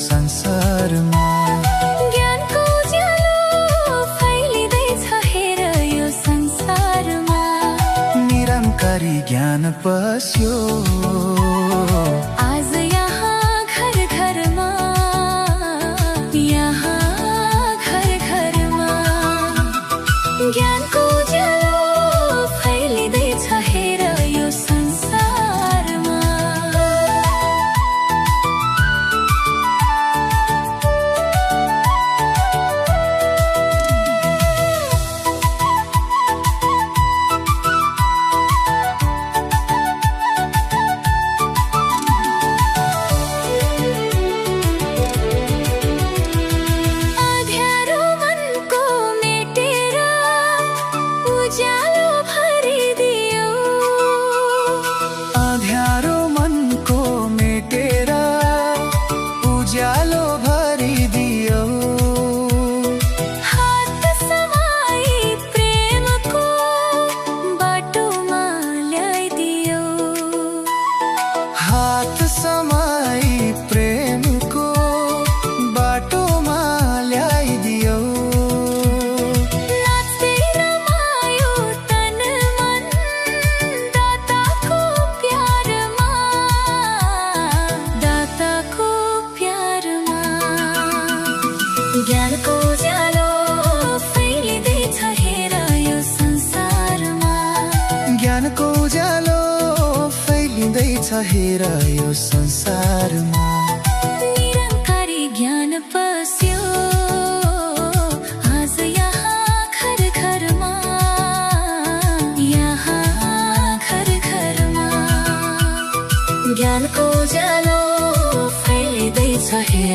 संसारमा। ज्ञानको उज्यालो फैलिँदैछ हेर यो संसारमा। निरङ्कारी ज्ञान पस्यो आज यहाँ घर घरमा, यहाँ घर घरमा। ज्ञानको उज्यालो फैलिँदैछ हेर यो संसारमा। हात समाई प्रेमको बाटोमा ल्याइदियो। नाच्दै रमायो तन मन दाताको प्यारमा, दाताको प्यारमा। ज्ञानको उज्यालो फैलिँदैछ हेर यो संसारमा। ज्ञानको उज्यालो फैलिँदैछ हेर यो संसारमा। निरङ्कारी ज्ञान पस्यो आज यहाँ घर घरमा, यहाँ घर घरमा। ज्ञानको उज्यालो फैलिँदैछ हेर